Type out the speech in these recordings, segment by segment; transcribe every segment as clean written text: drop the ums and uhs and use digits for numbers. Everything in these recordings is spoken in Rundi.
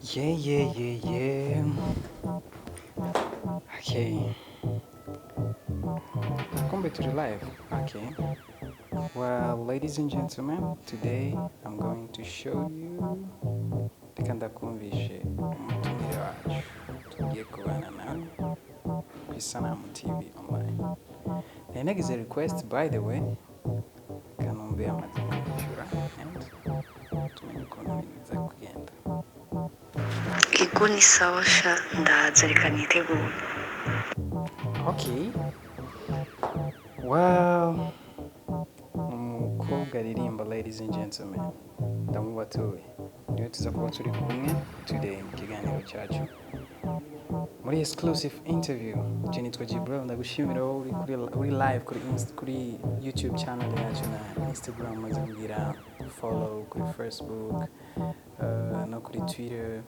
Yeah. Okay. Kumbe turi live. Okay. Well, ladies and gentlemen, today I'm going to show you, reka ndakumvishe umutumire wacu tugiye kubana nawe ku Isanamu TV Online. Nari nagize request, by the way, kanombe yamaze kwishyura and tumenye ukuntu ibintu biza kugenda. Ego, ni sawa sha, ndaza, reka nitegure. Okay. Well, umukobwa aririmba, ladies and gentlemen, ndamubatuye, niwe tuza kuba turi kumwe today mu kiganiro cyacu muri exclusive interview. Je nitwa Jibril, ndagushimira wowe uri kuri uri live kuri YouTube channel yacu na Instagram, maze kugira follow kuri Facebook, no kuri Twitter,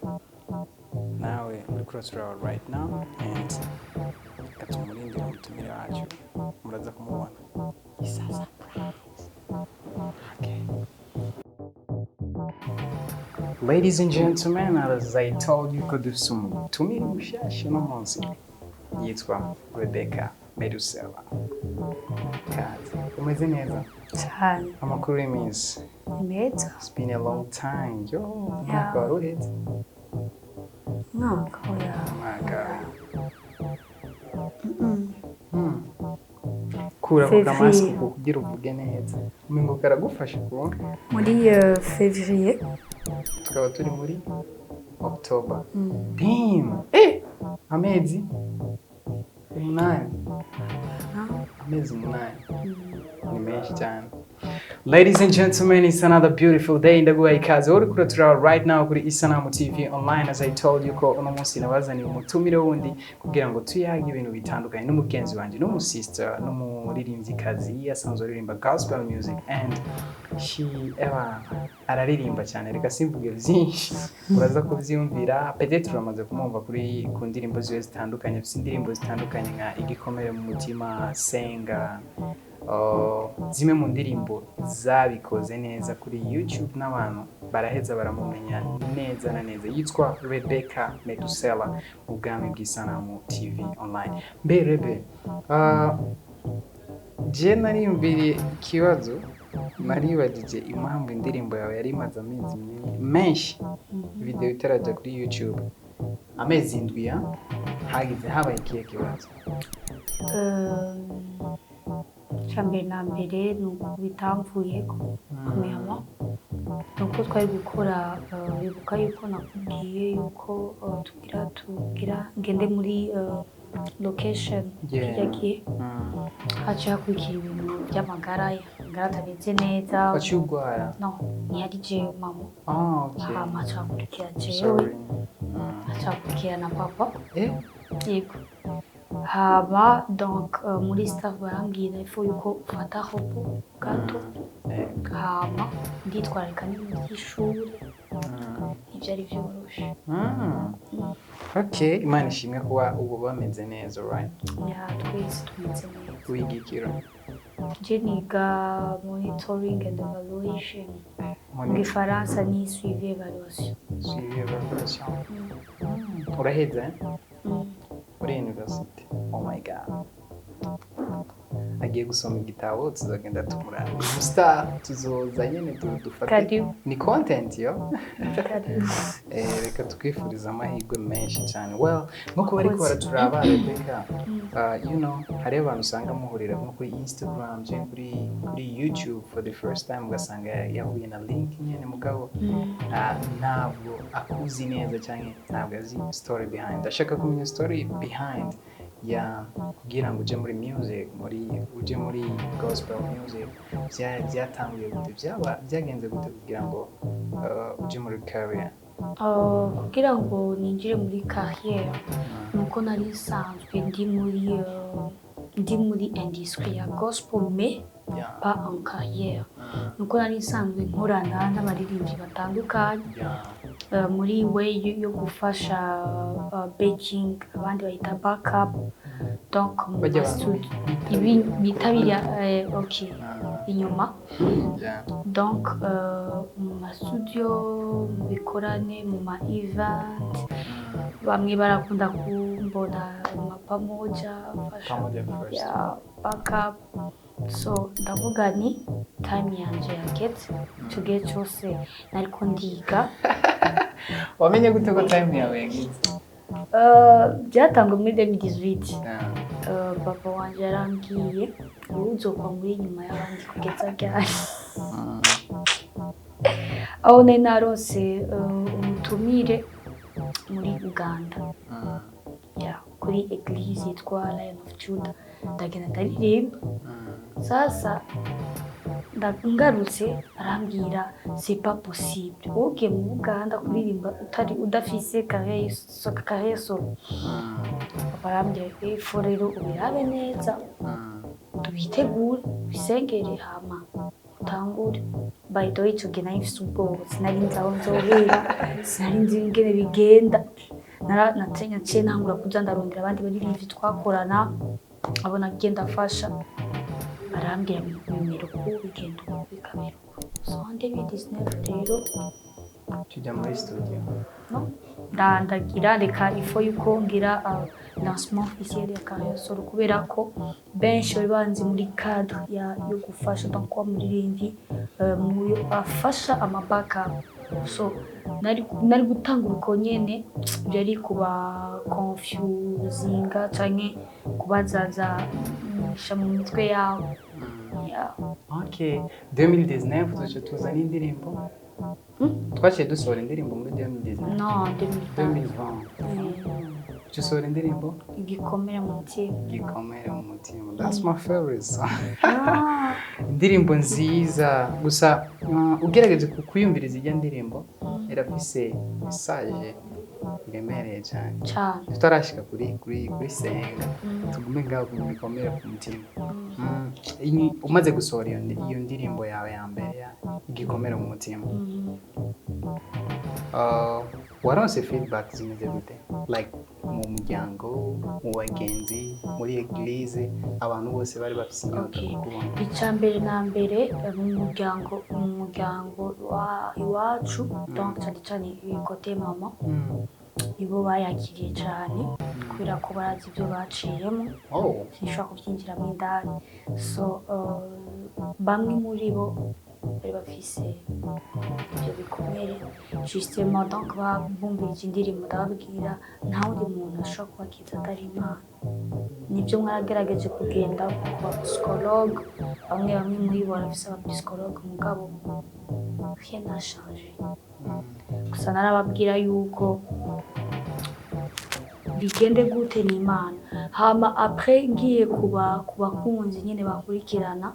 nawe uri kuraturaba right now, and reka tumurindire umutumire wacu, muraza kumubona. It's a surprise. Okay. Ladies and gentlemen, as I told you ko dufise umutumire mushasha uno munsi, yitwa Rebecca Medusela. Kaze, umeze neza? Cyane. Amakuru y'iminsi? Ni meza. It's been a long time. Yo, umwaka wari uheze. Umwaka, oya. Umwaka. Kura ako Février. Kamasike kugira uvuge neza. Umengo karagufasha kubona. Muri février. Tukaba turi muri October. Damn! Eh! Amezi 8. Amezi 8. Ni menshi cyane. Ladies and gentlemen, it's another beautiful day. Ndaguha ikaze. Wowe uriko uraturaba right now kuri Isanamu TV Online. As I told you ko uno munsi nabazaniye umutumire wundi kugira ngo tuyage ibintu bitandukanye n'umugenzi wanje, n'umusista, n'umuririmvyikazi asanzwe aririmba gospel music, and she eba araririmba cyane. Reka simvuge byinshi, uraza kuvyiyumvira. Peut-être uramaze kumwumva kuri ku ndirimbo ziwe zitandukanye. Afise indirimbo zitandukanye nka Igikomere mu mutima, Senga, zimwe mu ndirimbo zabikoze neza kuri YouTube n'abantu baraheza baramumenya neza na neza. Yitwa Rebecca Medusela mu bwami bw'Isanamu TV Online. Mbe Rebe, je nariyumviriye ikibazo, naribagije impamvu indirimbo yawe yari imaze amezi menshi video itarajya kuri YouTube, amezi 7, ya hagize habaye ikihe kibazo? Icya mbere na mbere ni uko bitamvuyeko. Premièrement, ni uko twari gukora, bibuka yuko nakubwiye yuko tugira ngende muri location kirya gihe haciye hakurikira ibintu by'amagara, amagara atameze neza. Waciye urwara? No, ntiyari jewe, mama. Ah, okay. Hama haca hakurikira jewe. Sorry. Haca hakurikira na papa. Eh? Yego. Haba donc muri staff barambwira ifo yuko ufata repos gato. Hama nditwararika n'ibintu by'ishuri, ntibyari byoroshe. Okay, Imana ishimwe kuba ubu bameze neza, right? Ya, twese tumeze neza. Wiga ikiro? Je niga monitoring and evaluation, mu Monitor. gifaransa ni suivi évaluation. Suivi evaluation. Uraheza, eh? Mm. Muri university. Oh my God, agiye gusoma igitabo, tuzagenda tumuraba umustar, tuzoza nyine dufate. Karibu. Ni content yo. Karibu. Reka twifuriza amahirwe menshi cyane. Well, nkuko bariko Murakoze. baraturaba, Rebecca, hariho abantu usanga muhurira nko kuri Instagram cyangwa kuri YouTube for the first time, ugasanga yahuye na link nyene, mugabo ntabwo akuzi neza cyangwa ntabwo azi story behind. Ashaka kumenya story behind ya kugira ngo uje muri music, muri uje muri gospel music. Byatanguye gute? Byaba byagenze gute kugira ngo uje muri career? Kugira ngo ninjire muri carrière, nuko nari nsanzwe ndi muri industrie ya gospel, mais pas en carrière. Nuko nari nsanzwe nkorana n'abaririmbyi batandukanye muri way yo gufasha, backing, abandi bayita backup. Donc mu Bajya abantu ma studio bitabira. Bitabira, ok, Ah, inyuma. Yeah. Donc mu ma studio, mu bikorane, mu ma event, bamwe barakunda kumbona mu ma Pamoja mfasha. Pamoja first. Ya backup. So ndavuga ni time yanje yageze. Ico gihe cose nariko ndiga. Wamenye gute ko time yawe yageze? Byatanguye muri 2018. Yeah. Papa wanje yarambwiye: "Wowe uzokwa muri inyuma y'abandi kugeza ryari?" Aho nari naronse umutumire muri Uganda, ya kuri église yitwa Lion of Judah, ndagenda ndaririmba. Sasa ngarutse arambwira: "C'est pas possible, wowe ugiye mu Buganda kuririmba utari udafise carrière solo." Papa arambwira: "Il faut rero ubirabe neza, tubitegure, bisengere, hama utangure." By the way, ico gihe nari mfise ubwoba, sinari nzi aho nzohera, sinari nzi ingene bigenda. Naciye ntangura kuza ndarondera abandi baririmbyi twakorana, abo nagiye ndafasha, barambwira bimera uku, bigenda uku, bikamera uku. So en 2019 rero Tujya muri studio. No, ndandagira reka ifo yuko ngira lancement officiel ya carrière solo, kubera ko benshi bari banzi muri cadre yo gufasha, donc kuba muririmbyi mu afasha ama backup. So nari gutanga uko nyene byari kuba confusinga canke kubazazanisha mu mitwe yabo. Yeah. Okay, 2019 tuca tuzana indirimbo. Twaciye dusohora indirimbo muri 2019? No, 2020. 2020. Mm. Dusohora indirimbo Igikomere mu mutima. Igikomere mu mutima, that's my favorite song. Ah. Indirimbo nziza gusa. Ugerageje kuyumviriza ijya ndirimbo, irafise message iremereye cyane. Cane. Tutarashika kuri senga, tugume ngaho ku gikomere ku mutima. Umaze gusohora iyo ndirimbo yawe ya mbere ya igikomere mu mutima, waronse feedback zimeze gute, like mu muryango, mu bagenzi, muri église, abantu bose bari bafise inyota kukubona? Icya mbere na mbere, mu muryango iwacu, donc cyane cyane côté mama, nibo bayakiriye cyane, kubera ko barazi ibyo baciyemo. Sinshobora kubyinjiramo indani. So bamwe muri bo bari bafise ibyo bikomere justement, donc bumvirije indirimbo, ndababwira nta wundi muntu ashobora kubakiza atari Imana. Nibyo, mwaragerageje kugenda ku ba psychologue, bamwe bamwe muri bo barafise aba psychologue, mugabo rien n'a changé. Gusa narababwira yuko bigende gute ni Imana. Hama après ngiye kuba ku bakunzi nyine bakurikirana,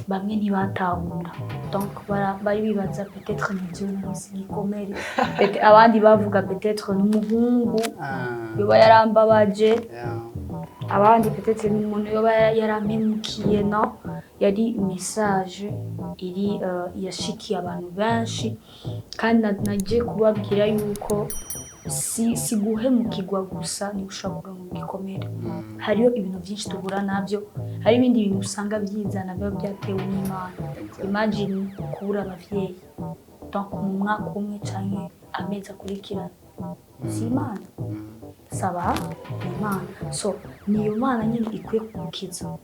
bamwe ntibatahura, donc bari bibaza peut-être ni jewe naronse igikomere. Abandi bavuga peut-être n'umuhungu yoba yarambabaje, abandi peut-être ni umuntu yoba yarampemukiye. No yari message iri yashikiye abantu benshi, kandi naje kubabwira yuko si guhemukirwa gusa niba ushobora kuronka igikomere. Hariyo ibintu byinshi duhura nabyo, hari ibindi bintu usanga byizana biba byatewe n'Imana. Imagine kubura abavyeyi, donc mu mwaka umwe canke amezi akurikirana, si Imana? Saba ni Imana. So niyo Mana nyine ikwiye kugukiza.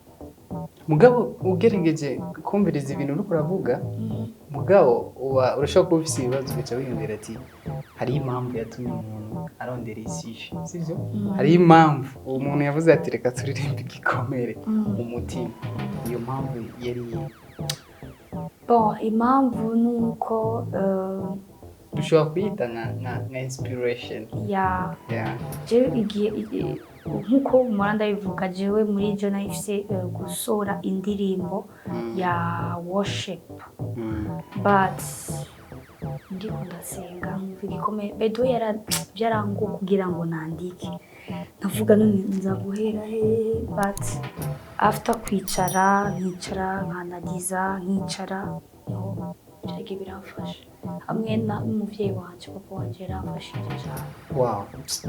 Mugabo ugerageje kumviriza ibintu uriko uravuga, mugabo uba urashobora kuba ufise ibibazo, ugaca wiyumvira ati hariho impamvu yatumye umuntu arondera isije, sivyo? Hariho impamvu uwo muntu yavuze ati reka turirimbe igikomere mu mutima. Iyo mpamvu yari iyihe? Bon, impamvu ni uko Dushobora kuyita nka inspiration. Ya. Jewe igihe nkuko mpora ndabivuga, jewe muri jo nahise gusohora indirimbo ya worship, but ndiko ndasenga nkumva igikomere bedo yara byarango kugira ngo nandike, ndavuga none nza guhera hehe? But after kwicara, nkicara, nkanaliza, nkicara, niho Vyagiye biramfasha hamwe n'umuvyeyi wanje. Papa wanje yaramfashije cane. Wow,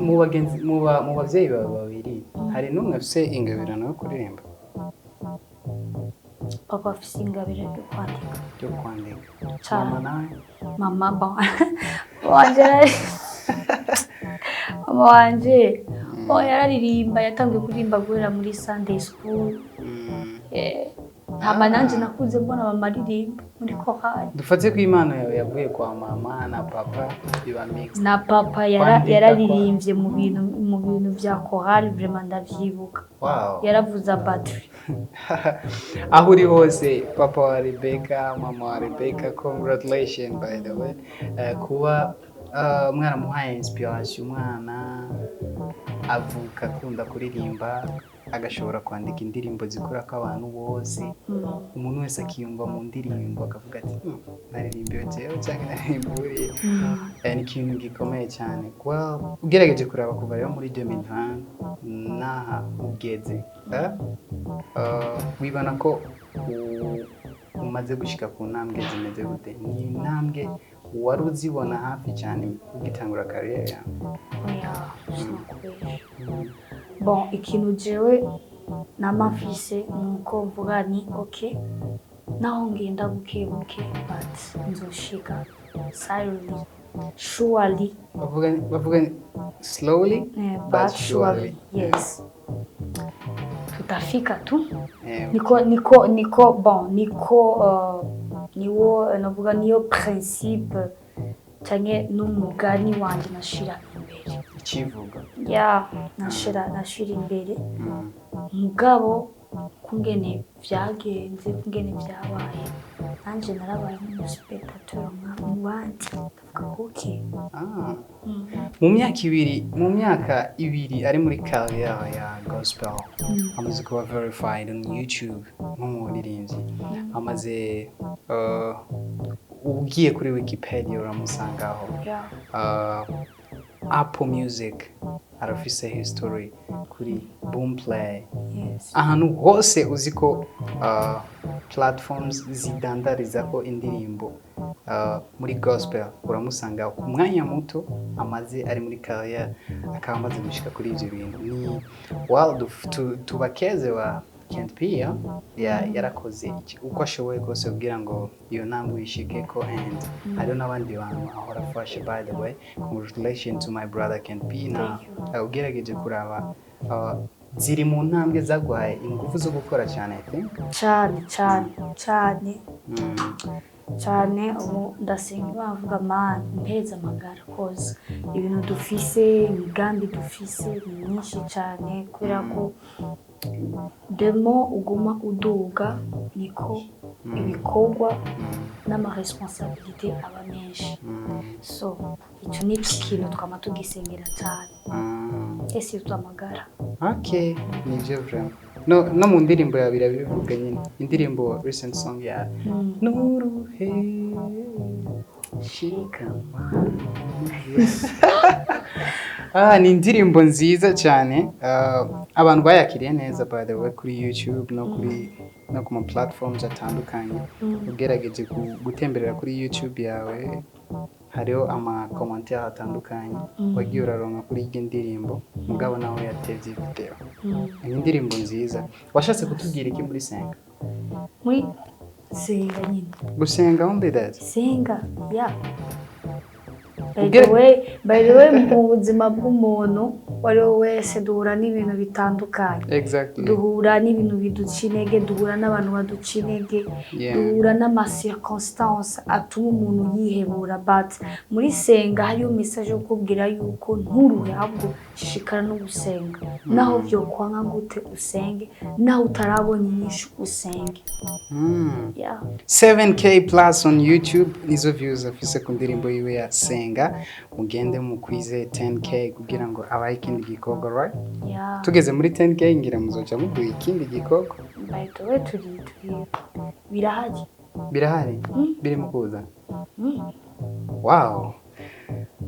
mu bagenzi, mu bavyeyi bawe babiri, hari n'umwe afise ingabirano yo kuririmba? Papa afise ingabire yo kwandika. Yo kwandika. Cane. Mama nawe? Mama, bon, mama wanje oh, yararirimba. Yatanguye kuririmba guhera muri Sunday school. Hama nanje nakuze mbona mama aririmba muri korali. Dufate ko impano yawe yavuye kwa mama na papa, biba mixed. Na papa Kwandika. yararirimbye mu bintu vya korali, vraiment ndavyibuka. Yaravuza batterie. Aho uri hose, papa wa Rebecca, mama wa Rebecca, congratulations by the way. Kuba mwaramuhaye inspiration, umwana avuka akunda kuririmba, agashobora kwandika indirimbo zikora ko abantu bose, umuntu wese akiyumva mu ndirimbo, akavuga ati: Naririmbiwe jewe cyangwa naririmba uriya." Ni ikintu gikomeye cyane. Well, ugerageje kuraba kuva rero muri 2020 n'aha ugeze, wibona ko umaze gushika ku ntambwe zimeze gute? Ni intambwe wari uzibona hafi cyane ugitangura carrière yawe? Oya, sinakubesha. Bon, ikintu jewe nama mfise nuko mvuga ni ok, naho ngenda buke buke, but nzoshika silently, surely. Bavuga slowly but but surely. Surely, yes, tutafika tu. Niko bon, niko niwo navuga, niyo principe canke n'umugani wanje nashira imbere. Ikivuga. Ya, nashira imbere. Mugabo kungene vyagenze, kungene vyabaye, nanje narabaye nk'umuspectateur nka mu bandi, ndavuga ok. Mu myaka 2 ari muri carrière ya gospel, amaze kuba verified on YouTube nk'umuririmbyi, amaze ugiye kuri Wikipedia uramusangaho. Apple Music arafise history kuri Boomplay, ahantu hose uzi ko platforms zidandarizako indirimbo muri gospel uramusanga. Ku mwanya muto amaze ari muri carrière, akaba amaze gushika kuri ivyo bintu, ni well, tubakeze wa Kent P yarakoze uko ashoboye kose kugira ngo iyo ntambwe uyishikeko, and hariho n'abandi bantu ahora afashe. By the way, congratulations to my brother Kent P. Na Thank you. Ugerageje kuraba, ziri mu ntambwe zaguhaye ingufu zo gukora cyane, I think. Cane cane cane. Cane. Ubu ndasenga Imana, mvuga: "Mana, mpereze amagara," cause ibintu dufise, imigambi dufise ni myinshi cane, kubera ko demo uguma uduga niko ibikorwa n'amaresponsabilité aba menshi. So ico nico kintu twama tugisengera cane, ese amagara. Okay, nivyo vraiment. No mu ndirimbo yawe birabivuga nyine, indirimbo, recent song ya Nuruhe Shikama. Ah, ni indirimbo nziza cyane. Abantu bayakiriye neza by the way kuri YouTube no ku ma platforms atandukanye. Ugerageje gutemberera kuri YouTube yawe, hariho ama commentaire atandukanye wagiye uraronka kuri iyi ndirimbo, mugabo nawe yatevye video. Ni indirimbo nziza. Washatse kutubwira iki muri Senga? Muri Senga nyine. Gusenga, only that? Senga, ya. By the way, by the way, mu buzima bw'umuntu uwo ari we wese duhura n'ibintu bitandukanye. Duhura n'ibintu biduca intege, duhura n'abantu baduca intege, duhura n'amacirconstance atuma umuntu yihebura, but muri Senga hariyo message yo kukubwira yuko nturuhe, ahubwo shishikara no gusenga, naho vyokwanga gute usenge, naho utarabona inyishu usenge. Yeah. 7K plus on YouTube nizo views afise ku ndirimbo yiwe ya Senga. Mugende mukwize 10K kugira ngo abaye ikindi gikorwa, right? Yeah. Tugeze muri 10K ngira muzoca muduha ikindi gikorwa. By the way, turi birahari. Birahari? Biri mu kuza? Mm. Wow.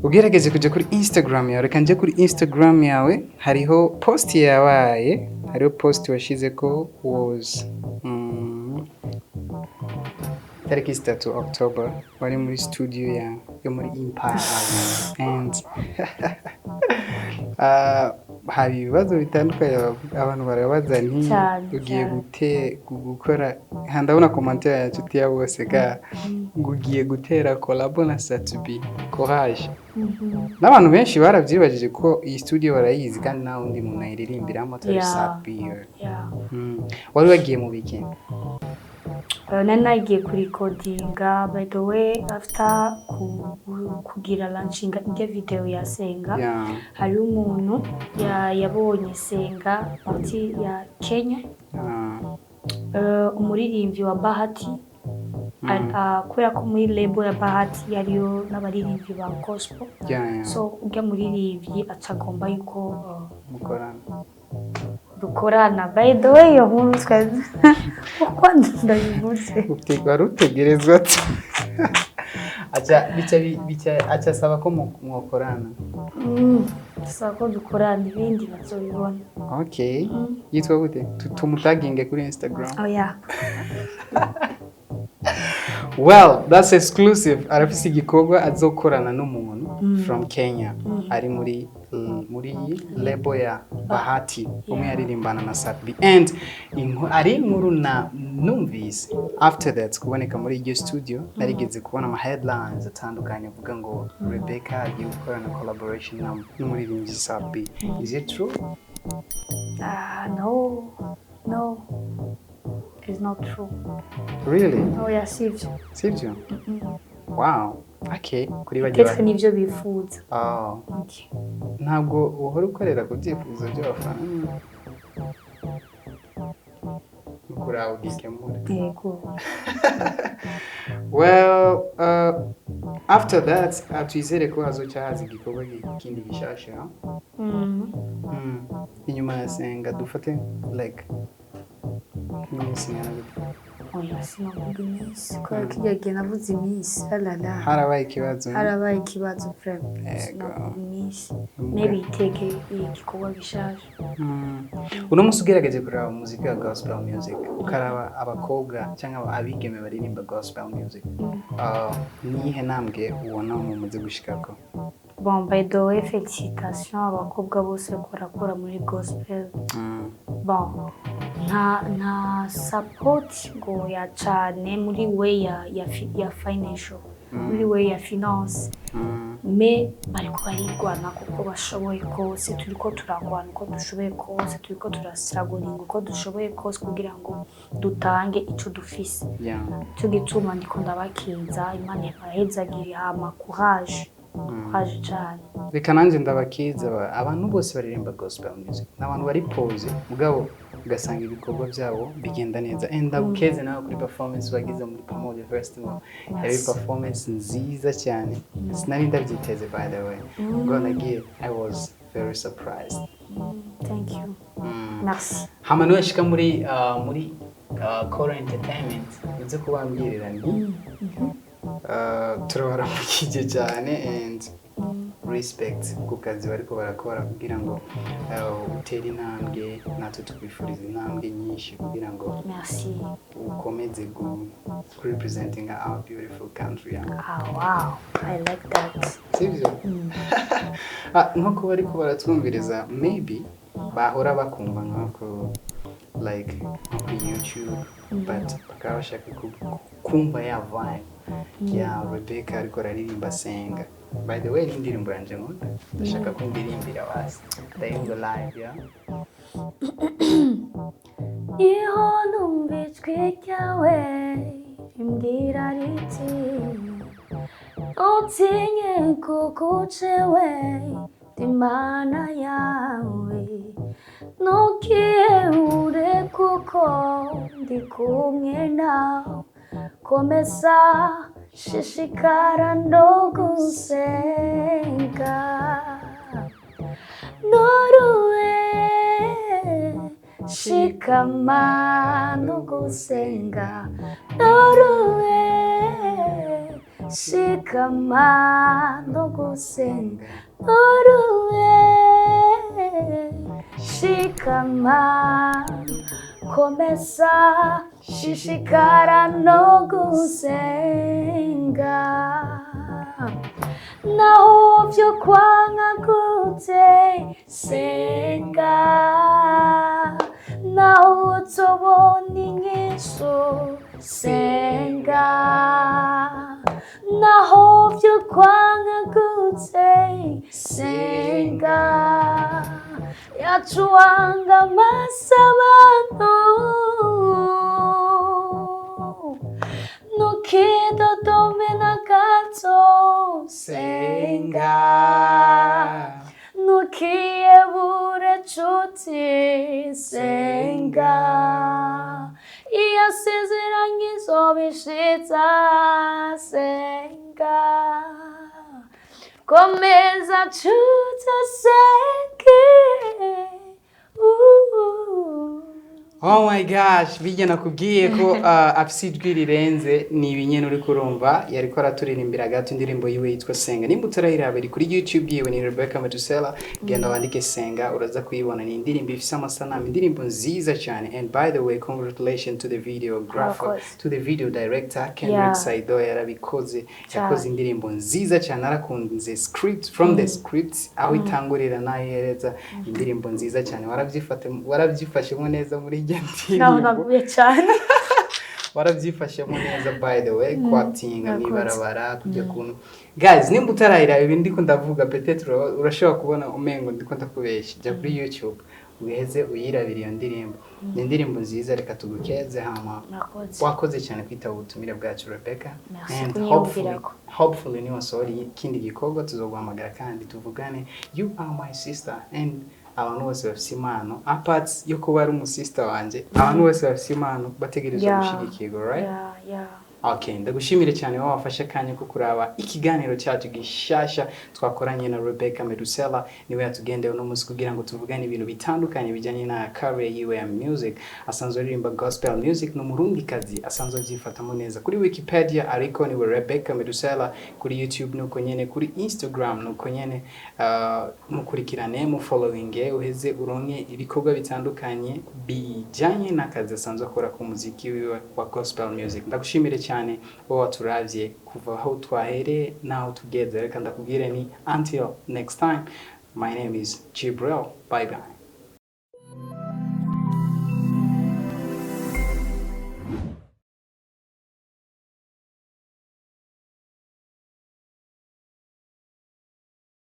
Ugerageje kuja kuri Instagram yawe, reka nje kuri Instagram yawe, hariho post yabaye, hariho post washize ko was Tariki 3 October wari muri studio yo muri Empire Avenue and hari ibibazo bitandukanye, abantu barabaza nti Cyane, ugiye cyane. gute gukora. Ha, ndabona commentaire ya nshuti ya bose ga ngo ugiye gutera collabo na Sat-B, courage. N'abantu benshi barabyibajije ko iyi studio barayizi kandi nta wundi muntu ayiririmbiramo atari Sat-B. Wari wagiye mu biki? Nari nagiye kurikodinga, by the way, after kugira launchinga ijya video ya Senga. Hariho umuntu yabonye Senga parti ya Kenya, umuririmbyi wa Bahati. Kubera ko muri label ya Bahati yariyo n'abaririmbyi ba gospel, so ujya muririmbyi aca agomba yuko mukorana. Dukorana. By the way, iyo nkuru twari uko ndabivuze. Wari utegerezwa tu aca bica bica aca asaba ko mwokorana. Dusaba ko dukorana, ibindi bazobibona. Okay, yitwa gute? Tumutaginge kuri Instagram. Oya. Well, that's exclusive. Arafise igikorwa azokorana n'umuntu from Kenya ari muri label ya Bahati, umwe yaririmbana na Sat-B, and ari inkuru na numvise after that kuboneka muri iryo studio. Narigeze kubona ama headlines atandukanye avuga ngo Rebecca agiye gukorana collaboration n'umuririmbyi Sat-B. Is it true? Ah, no, no, it's not true. Really? Oya, sivyo. Sivyo? Wow, okay, kuri bagiye Peut-être nivyo bifuza. Oh. Okay. Ntabwo uhora ukorera ku byifuzo by'abafana, kuraba ugikemura. Yego. Well, after that, twizere ko hazoca haza igikorwa kindi gishasha. Inyuma ya Senga, dufate like nk'iminsi ingana gute? Oya, sinavuga iminsi kubera ko irya gihe navuze iminsi, alala. Harabaye ikibazo. Harabaye ikibazo vraiment. Yego. Sinavuga iminsi, maybe iteke igikorwa gishaje. Uno munsi ugerageje kuraba umuziki wa gospel music, ukaraba abakobwa cyangwa abigeme baririmba gospel music, niyihe ntambwe ubona mumaze gushikako? Bon, by the way, félicitations abakobwa bose barakora muri gospel. Bon, nta support ngo ya cane muri we ya financial, muri we ya finance, mais bariko barigwana kuko bashoboye kose. Turiko turagwana uko dushoboye kose, turiko turasiragoringa uko dushoboye kose kugira ngo dutange ico dufise. Ico gituma ndiko ndabakiza, Imana ibahezagire, hama courage, courage cane. Reka nanjye ndabakiza abantu bose baririmba gospel music ni abantu bari pose, mugabo ugasanga ibikorwa byabo bigenda neza. And ndagukeze nawe kuri performance wagize muri Pamoja Festival. Yari Merci. performance nziza cyane, sinari ndabyiteze, by the way. Ubwo nagiye, I was very surprised. Thank you. Merci. Hama niwashika muri Kora Entertainment, uze kubambwirira nti turabaramukije cyane and respect ku kazi bariko barakora kugira ngo utere intambwe. Natwe tukwifuriza intambwe nyinshi kugira ngo Merci. ukomeze representing our beautiful country, yeah. Ah, wow, I like that. Sibyo? Nko kuba ariko baratwumviriza, maybe bahora bakumva nko like nko kuri YouTube, but bakaba bashaka kumva ya vibe ya Rebecca ariko araririmba Senga. By the way, ni indirimbo yanje nkunda, ndashaka ko ndirimbira basi ndayumva live, yeah. Iyo numva ijwi ryawe rimbwira riti ntutinye kuko ucewe ndi Imana yawe, ntukihere kuko ndi kumwe nawe, komeza shishikara no gusenga, nturuhe, shikama no gusenga, nturuhe, shikama no gusenga, nturuhe, shikama, komeza. Shishikara no gusenga. Naho vyo kwanga gute, senga. Naho utobona inyishu, senga. Naho vyo kwanga gute, senga. Yacuwanga amasabano, ntukidodome na gato, senga. Ntukiyebure nshuti, senga. Iyo asezeranye izobishitsa, senga. Komeza nshuti, senge. Ooh. Oh my gosh, bijya nakubwiye ko afise ijwi rirenze, ni ibinyene uri kurumva yariko araturirimbira gato indirimbo yiwe yitwa Senga. Nimba utarayiraba, iri kuri YouTube yiwe, ni Rebecca Metusela. Genda wandike Senga, uraza kuyibona. Ni indirimbo ifise amasanamu, indirimbo nziza cyane. And by the way, congratulations to the videographer, Murakoze. to the video director Kendrick Saido, yarabikoze. Cyane. Yakoze indirimbo nziza cyane, arakunze script, from the script aho itangurira n'aho ihereza. Indirimbo nziza cyane, warabyifate, warabyifashemo neza muri iryo Naho ndirimbo. naguye cyane. Warabyifashemo neza, by the way, kwatinga Murakoze. mwibarabara kujya kuntu. Guys, nimba utarayiraba, ibi ndiko ndavuga, peut-être urashobora kubona umengo ndiko ndakubeshya. Jya kuri YouTube uheze uyirabire iyo ndirimbo, ni indirimbo nziza. Reka tugukeze hama. Murakoze. Wakoze cyane kwitaba ubutumire bwacu, Rebecca. Merci And hopefully, kunyiyumvirako. hopefully niwasohora ikindi gikorwa tuzoguhamagara kandi tuvugane. You are my sister, and abantu bose bafise impano, apart yo kuba ari umusista wanje, abantu bose bafise impano bategerezwa gushigikirwa, right? Yeah. Okay, ndagushimire cyane wowe wafashe akanya ko kuraba ikiganiro cyacu gishasha twakoranye na Rebecca Medusela. Niwe yatugendeye uno munsi kugira ngo tuvugane ibintu bitandukanye bijyanye na career yiwe ya music. Asanzwe aririmba gospel music, ni umurundikazi, asanzwe abyifatamo neza. Kuri Wikipedia ariko niwe Rebecca Medusela, kuri YouTube nuko nyene, kuri Instagram nuko nyene. Mukurikirane, mu following, uheze uronke ibikorwa bitandukanye bijyanye n'akazi asanzwe akora ku muziki wiwe wa gospel music. Ndagushimire cyane wowe waturavye kuva aho twahereye n'aho tugeze. Reka ndakubwire ni until next time, my name is Jibril, bye bye.